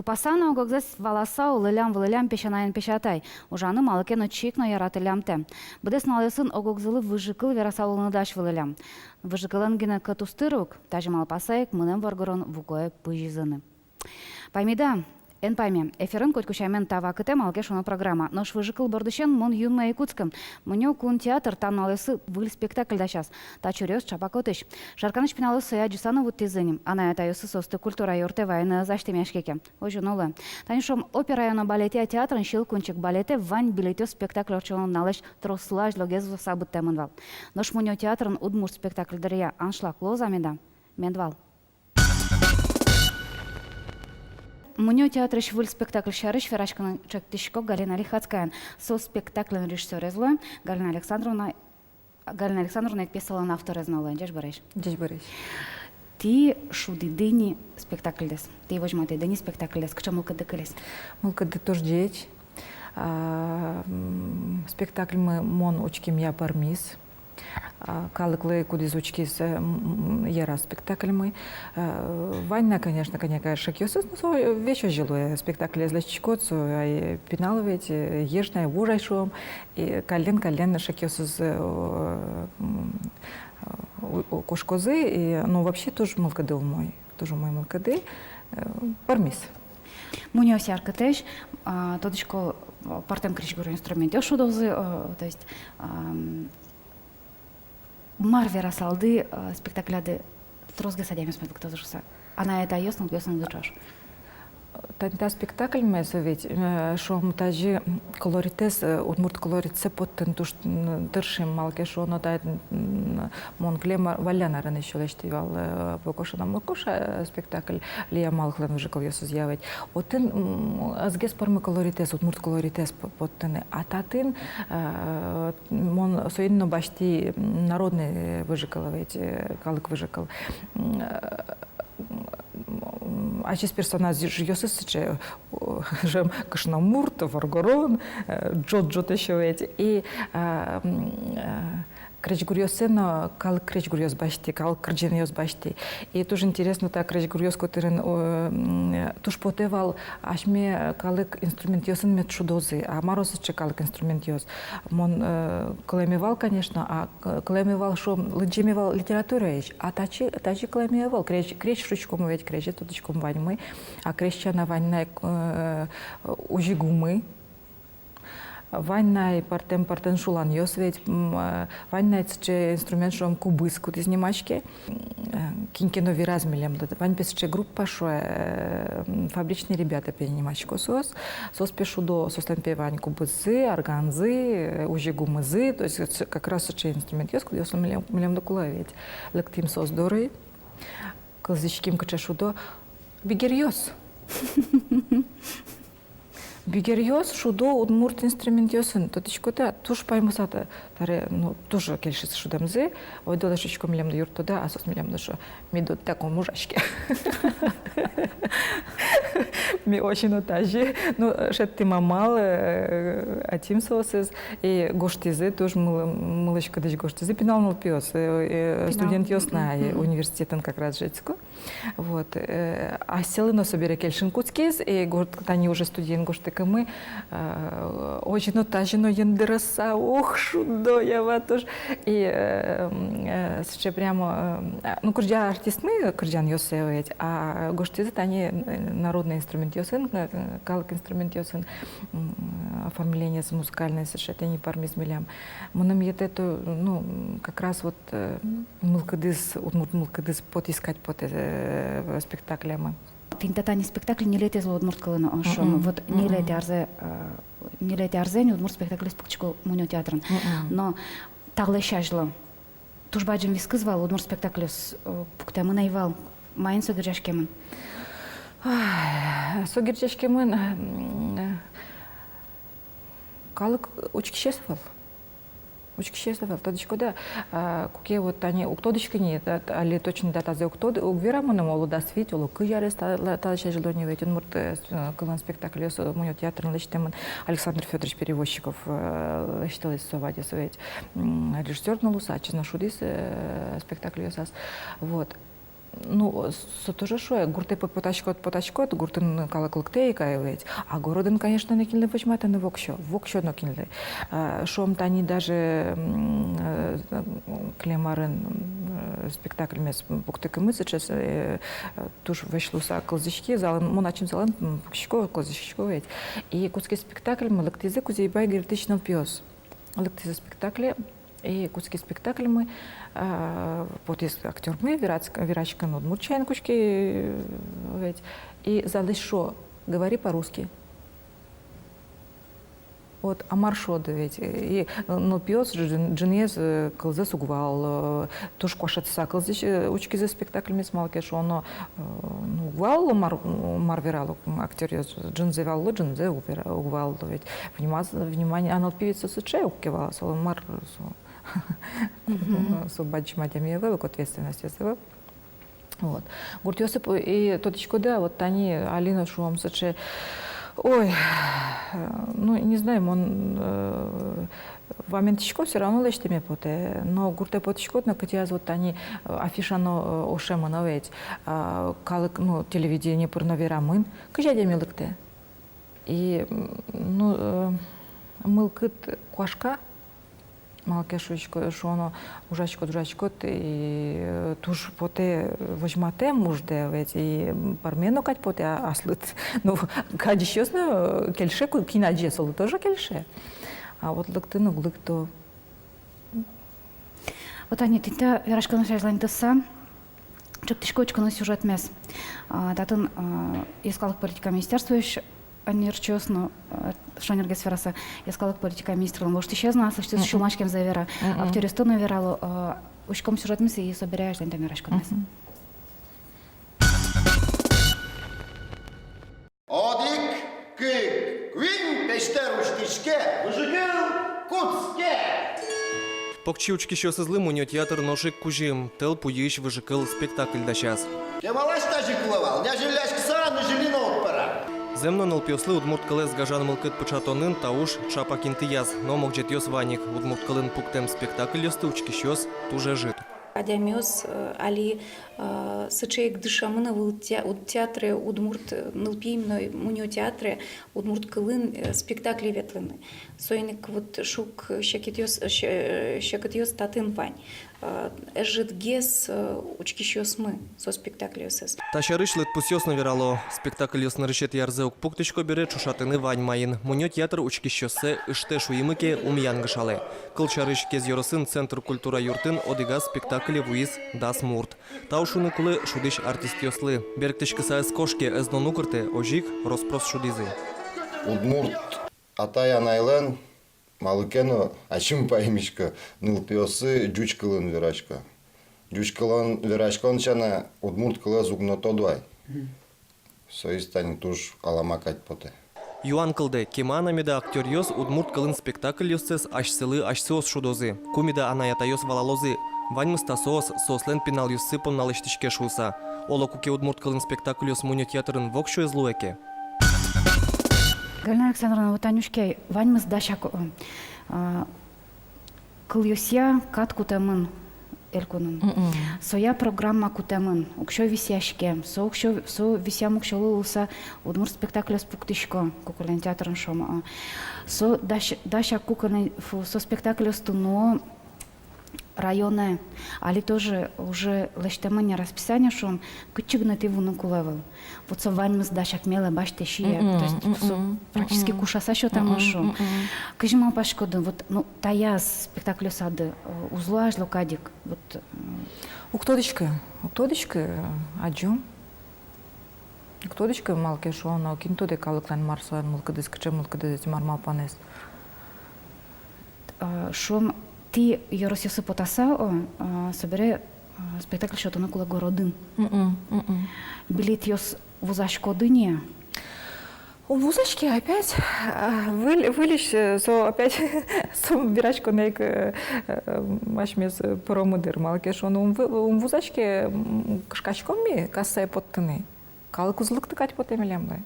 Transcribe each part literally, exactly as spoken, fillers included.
Паса но ог-огзэс валаса улыллям-вылыллям песянаен песятай. Ужаны малы ке но чик но яратыллямтэ. Быдэс нуналъёсын ог-огзылы выжыкыл вераса улыны дась вылыллям. Выжыкылэн гинэ кӧт уз тыры ук, тазьы малпаса ик, мынэм воргорон вуко пызь изыны. Паймиды-а? Эн пайме. Эфирын котьку сямен та вакытэ «Малы ке шуоно» программа. Нош выжыкыл бордысен мон юнме ӧй кутскы. Мунё кун театр та нуналъёсы выль спектакль дасяз. Та чуръёс ӵапак отысь. Шарканысь пиналъёс сое адӟыса но вуттӥзы ни. Анай-атайёссы соосты культура юртэ вайыны ӧз азьтэмъяське ке. Озьы но луэ. Тани, шуом, операя но балетъя театрын «Щелкунчик» балетэ вань билетъёс спектакль ортчоно нуналысь трослы азьлогес вуыса быдтэмын вал. Нош мунё театрын удмурт спектакль дыръя аншлаг луоз-а меда? Мед вал. Мунё театрысь выль спектакль сярысь вераськыны чектӥсько Галина Лихацкаен. Со спектакльлэн режиссёрез луэ, Галина Александровна, Галина Александровна ик пьесалэн авторез но луэ. Ӟечбуресь. Ӟечбуресь. Тӥ шудӥды ни спектакльдэс. Тӥ возьматӥды ни спектакльдэс. Кыӵе мылкыды кылиз? Мылкыды туж ӟеч. А, м, спектакльмы мон учкемъя пӧрмиз. А, калыклы, кудӥз учкиз, э, м, м, яраз спектакльмы. Э, вань на, конечно, кӧня ке шекъёсыз, но со весь озьы луэ. Спектаклез лэсьтӥськод, со ай пинал ведь, э, еш на ай, вуж ай, шуом. И каллен-каллен шекъёсыз, э, м, э, у-, у-, кошкозы, и, ну, вообще туж мылкыды умой, туж умой мылкыды, э, пӧрмиз. Мунёос яркытэсь, а, тодӥсько, а, пӧртэм крезьгур инструментъёс шудозы, а, то есть, ам, мар верасалды, а, спектакляды тросгес адямиос мед лыктозы шуыса? Анай-атайёс, нылпиос но ӵош. Тани та спектакльмы со ведь, э, шуом, тазьы колоритэз, э, удмурт колоритсэ поттыны туж, м, тыршим, малы ке шуоно та, м, мон кылем ар-, валлян арын ещё лэсьтӥ вал, э, «Покоша но Мокоша», э, спектакль, Лия Малыхлэн выжыкылъёсызъя ведь. Отын, м, ӧз гес пӧрмы колоритэз, удмурт колоритэз п-, поттыны. А татын, э, мон соин но басьтӥ, м, народный выжыкыл ведь, э, калык выжыкыл. М, э, м, ачиз персонажъёсыз сыӵе, о, ӝем кышномурт, воргорон, э, ӝот-ӝот ещё ведь. И, э, м, э, крезьгуръёссэ но калык крезьгуръёс басьтӥ, калык кырӟанъёс басьтӥ. И туж интересно, та крезьгуръёс котырын, о, м, туж потэ вал асьме калык инструментъёсын мед шудозы. А мар со сыӵе калык инструментъёс? Мон, э, кылэме вал, конечно, а, э, кылэме вал, шуом, лыдӟеме вал литератураысь, а татчы, татчы кылэме вал. Крезь, крезь шуиськом ведь, крезез тодӥськом ваньмы, а крезь сяна вань на, э, узьыгумы. Вань на ай пӧртэм-пӧртэм шуланъёс ведь, м, э, вань на ай сыӵе инструмент, шуом, кубыз, кудӥз нимаське. М, э, кин ке но вераз милемлы. Вань пе сыӵе группа, шуэ, э, м, «Фабричные ребята» пе нимасько соос. Соос пе шудо, соослэн пе вань кубыззы, арганзы, э, узьыгумызы. То есть, э, как раз сыӵе инструментъёс, кудъёсыз милем-, милемлы кулэ ведь. Лыктӥм соос доры. Кылзӥським, кыӵе шудо. Бигеръёс. Бигеръёс шудо удмурт инструментъёсын, тодӥськод-а, туж паймыса та-, таре, ну, туж кельшиз шудэмзы. Ойдолэ шуисько, милемлы юрттоды-а, а соос милемлы шуо: «Ми дот таком ужаське». Ми озьы но тазьы, ну, шедьтӥм амал, э, ӧтим соосыз, и гожтӥзы, туж мылы-, мылысь-кыдысь гожтӥзы пинал нылпиос, э, э, пинал, студентъёс на, э, мгм, университетын как раз житско. Вот, э, асьсэлы но собере кельшыны кутскиз, и гурт, тани уже студиын гожтыкумы, э, озьы но тазьы но йӧндырыса, ох, шудо, я ватуш. И, э, м, э, сыӵе прямо, э, а, ну, кырӟа артистмы, кырӟанъёссэ ведь, а гожтӥзы тани, э, народный инструментъёсын, э, калык инструментъёсын, м, оформлениез музыкальной сыӵе тани пӧрмиз милям. Мыным йӧтэ то, ну, как раз вот, э, мылкыдыз, удмурт мылкыдыз потӥз кадь потэ, э, спектаклямы. Тӥни та тани спектакль ньылетӥез луэ удмурт кылын, о, шуом. Мгм. Вот, мгм, ньылетӥ арзэ, э, ньылетӥ арзэ ни удмурт спектаклез пуктӥсько Мунё театрын. Мгм. Но талэсь азьло туж бадӟым вискыз вал, удмурт спектакльёс, э, пуктэмын ӧй вал. Маин со герӟаськемын? Ай, со герӟаськемын, м, э, калык учкисез ӧвӧл. Учкисез ӧвӧл, тодӥськод-а, а, куке вот тани уг тодӥськы ни, да, али точно датазэ уг тоды, уг вера мыным, оло дас вить, оло кызь арес та-, ла-, талэсь азьло ни ведь, удмурт, э, с-, э, кылын спектакльёс, э, Мунё театрын лэсьтэмын, Александр Фёдорович Перевозчиков, э, лэсьтылӥз со вадьсэ ведь, м, режиссёр но луыса, ачиз но шудӥз, э, спектакльёсаз. Вот. Ну, со тоже шуэ, гуртэ по-, потаськод, потаськод, гуртын калык лыктэ ик ай ведь. А городын, конечно, нокинлы возьматыны воксё, воксё нокинлы. А, шуом, тани даже, м, э, кылем арын, м, э, спектакльмес пуктыкумы сыӵе, э, туж вӧсь луыса кылзӥськи, залын, мон ачим залын, м, пукисько, кылзӥсько ведь. И кутскиз спектакльмы, лыктӥзы Кузебай Гердысь нылпиос. Лыктӥзы спектакле, и кутскиз спектакльмы, а, потӥз актёрмы, вераськ-, вераськыны удмурт сямен кутски, э, ведь. И залысь шуо: «Говори по-русски». Вот, а мар шуод ведь. И, э, нылпиос ӝын-, ӝыныез, э, кылзэс уг вал, э, туж куашетыса кылзӥсь, э, учкизы спектакльмес, малы ке шуоно, э, ну, уг вал мар, мар верало актёръёс, ӝынызэ валало, ӝынызэ уг вера-, уг валало ведь. Внимаз-, внимание, а нылпи ведь со сыӵе уг ке вала, солэн мар со. Мгм. Со бадӟым адями ӧвӧл, ответственность ӧвӧл. Вот. Гуртъёсы п-, и тодӥськоды-а, вот тани али но шуом сыӵе, ой, э, ну, не знаю, мон, э, ваментӥсько, всё равно лэсьтэме потэ. Но гуртэ потӥськод но, кытӥяз вот тани, э, афиша но, э, ошемын но ведь, а, калык, ну, телевидение пыр но верамын, кызьы адями лыктэ. И, м, ну, э, мылкыд куашка, малы ке шуисько, шуоно, ужаськод, ужаськод, и, э, туж потэ возьматэм уждэ ведь, и, м, пӧрме но кадь потэ, а, аслыд. Ну, адӟисьёс но, э, кельше, ку-, кин адӟе, солы тоже кельше. А вот лыктыны уг лыкто. Вот, Аня, тӥни та вераськонэз азьланьтыса, чектӥсько учкыны сюжетмес. А, татын, а, йӧскалык политика министерствоысь ӧнерчиос но, а, шонергес вераса, йӧскалык политика министрлэн воштӥсез но аслэсьтыз сюлмаськемзэ вера. Мгм. Актёръёсты но верало, а, учком сюжетмес и собере азьланьтом вераськонмес. Мгм. Одӥг, кык, куинь, песьтэр усьтӥське, выжыкыл кутске. Покчи учкисьёсызлы мунё театр нош ик кузьым, «Тӧл пуйысь выжыкыл» спектакль дасяз. Кемалась тазьы кулэ вал, нязьылляськыса, нызьыли но уд пӧра. Зэм но, нылпиослы удмурт кылэз гажан мылкыд пыӵатонын та уж ӵапак интыяз, но могӟетъёс вань ик. Удмурт кылын пуктэм спектакльёсты учкисьёс туж ӧжыт. Адямиос, э, али, э, сыӵе ик дышемын ӧвӧл те-, уд театре, удмурт, э, нылпи именно мунё театре удмурт кылын, э, спектакле ветлыны. Соин ик вот шуг-секытъёс, э, се-, э, секытъёс татын вань. Э, ӧжытгес, э, учкисьёсмы со спектакльёсыз. Та сярысь лыдпусъёс но верало. Спектакльёс нырысетӥ арзэ уг пуктӥсько бере, ӵошатыны вань маин. Мунё театр учкисьёссэ ыштэ, шуимы ке, ум янгышалэ. Кылсярысь, Кез ёросын Центр культура юртын одӥгаз спектакле вуиз дас мурт. Тау шуыны кулэ шудӥсь артистъёслы. Берыктӥськыса ӧз кошке, ӧз но нукыртэ, озьы ик рос-прос шудӥзы. Удмурт атай-анайлэн, малы ке но, ачим паймисько, нылпиоссы ӟуч кылын верасько. Ӟуч кылын вераськон сяна удмурт кылэз уг но тоды ай. Соиз тани туж алама кадь потэ. Юан кылдэ, кема-а на меда актёръёс удмурт кылын спектакльёссэс асьсэлы асьсэос шудозы. Ку меда анай-атайёс валалозы, ваньмыз та соос, соослэн пиналъёссы понна лэсьтӥське шуыса. Оло, куке удмурт кылын спектакльёс мунё театрын воксё ӧз луэ ке. Галина Александровна, вот, Анюшкай, ваньмыз дасяк, э, а, кылъёсъя кат кутэмын элькунын. Мгм. Соя программа кутэмын, уксё висъяське, со уксё, со висъям уксёлы луыса удмурт спектакльёс пуктӥсько, кукольный театрын, шуом, а. Со дась-, дасяк кукольный, фу, со спектакльёсты нуо районэ. Али тоже уже лэсьтэмын ни расписание, шуом, кытчы гинэ тӥ вуыны кулэ ӧвӧл. Вот со ваньмыз дасяк мелэ басьтэ, сие. Мгм, то есть со, мгм, практически, мгм, кушаса сётэмын, мгм, шуом. Мгм. Кызьы малпаськоды, вот, ну, таяз спектакльёсады, э, уз луы азьло кадь ик, вот, м. Уг тодӥськы, уг тодӥськы, адӟом. Уг тодӥськы, малы ке шуоно, кин тодэ, калыклэн мар солэн мылкыдыз, кыӵе мылкыдыз, мар малпанэз. А, шуом, тӥ ёросъёсы потаса, о, а, собере, а, спектакль сётыны кулэ городын. Мгм, мгм. Билетъёс вузаськоды ни? О, вузаське опять. А, выль-, выльысь, э, со опять, со вераськонэ ик, э, э, асьмеос, э, пыромы дыр, малы ке шуоно, ум вы-, ум вузаське, м, кышкаськом ми кассае поттыны. Калык уз лыкты кадь потэ милемлы.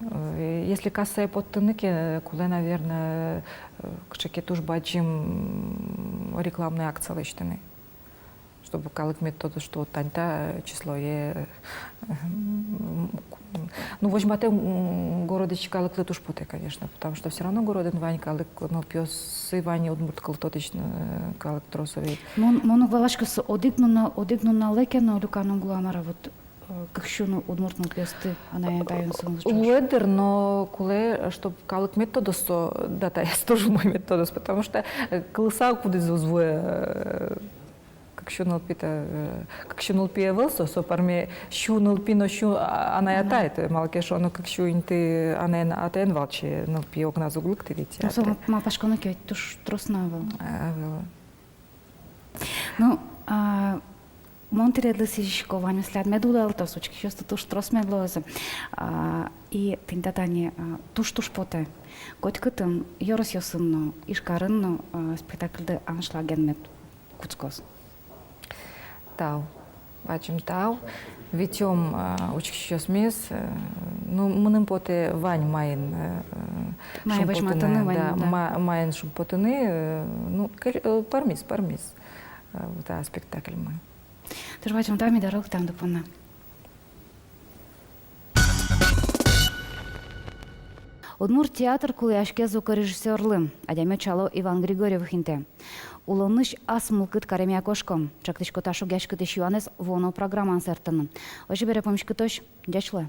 Э, если кассае поттыны ке, кулэ, наверное, э, кыӵе ке туж бадӟым рекламной акция лэсьтыны. Чтобы калык мед тодоз, что вот тани та числое, э, м, ну, возьматэм, м, городысь калыклы туж потэ, конечно, потому что всё равно городын вань калык, нылпиосы вань удмурт кыл тодӥсь, э, калык трос ведь. Мон, мон уг валаськы, со одӥг нуна-, одӥг нуналэ ке но люканы уг луы-а, мар-а, вот, э, кык сю но удмурт нылпиосты анай-атаен сылыны. Луэ дыр, но кулэ, чтоб калык мед тодоз, со датаяз тоже умой мед тодоз, потому что, э, кылыса кудӥз уз вуэ, э, кык сю нылпи та, э, кык сю нылпи ӧвӧл со, со пӧрме сю нылпи но сю, а, анай-атай. Мгм. Малы ке шуоно, кык сю инты анаен-атаен валче нылпи огназ уг лыкты ведь. Ну, со театре. Ма-, малпаськоно ке, ведь туж трос но ӧвӧл. А, ӧвӧл. Ну, а, мон тӥледлы сӥзисько, ваньмыз тӥляд мед улэлтоз, учкисьёсты туж трос мед луозы. А, и тӥни та тани, а, туж-туж потэ. Котькытын, ёросъёсын но, Ижкарын но, а, спектакльды аншлаген мед кутскоз. Тау. Бадӟым тау. Витём, а, учкисьёсмес, э, ну, мыным потэ, вань маин, э, э, мае шумпотыны, возьматыны, вань, да, да. Ма-, маин шумпотыны, э, ну, кер-, э, пӧрмиз, пӧрмиз, э, вот, а, спектакльмы. Туж бадӟым тау ми доры лыктэмды понна. Удмурт театр кулэяське звукорежиссёрлы. Адямиос ӵало Иван Григорьевых интые. Улонысь ас мылкыд каремъя кошко. Ӵектӥсько та шугъяськытӥсь юанэз вуоно программаын сэрттыны. Озьы бере, пумиськытозь, ӟеч луэ.